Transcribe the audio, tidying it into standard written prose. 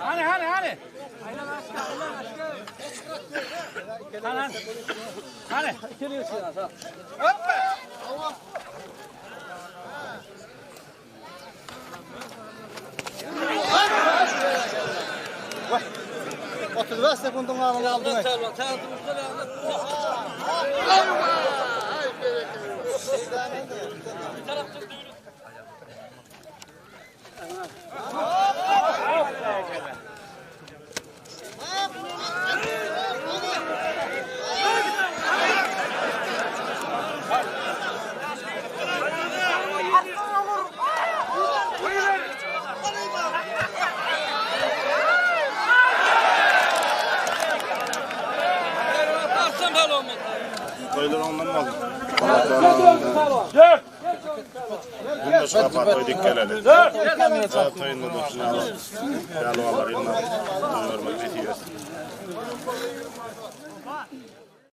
Hany hany hany. Hany hany. Hany. 35 sekundyň galany aldyň. Toýlar ondan boldy. Bunda şapa toý dik geleli. Toýunda da şuna Pälwanlar ýygnap, görmek nesip etsin.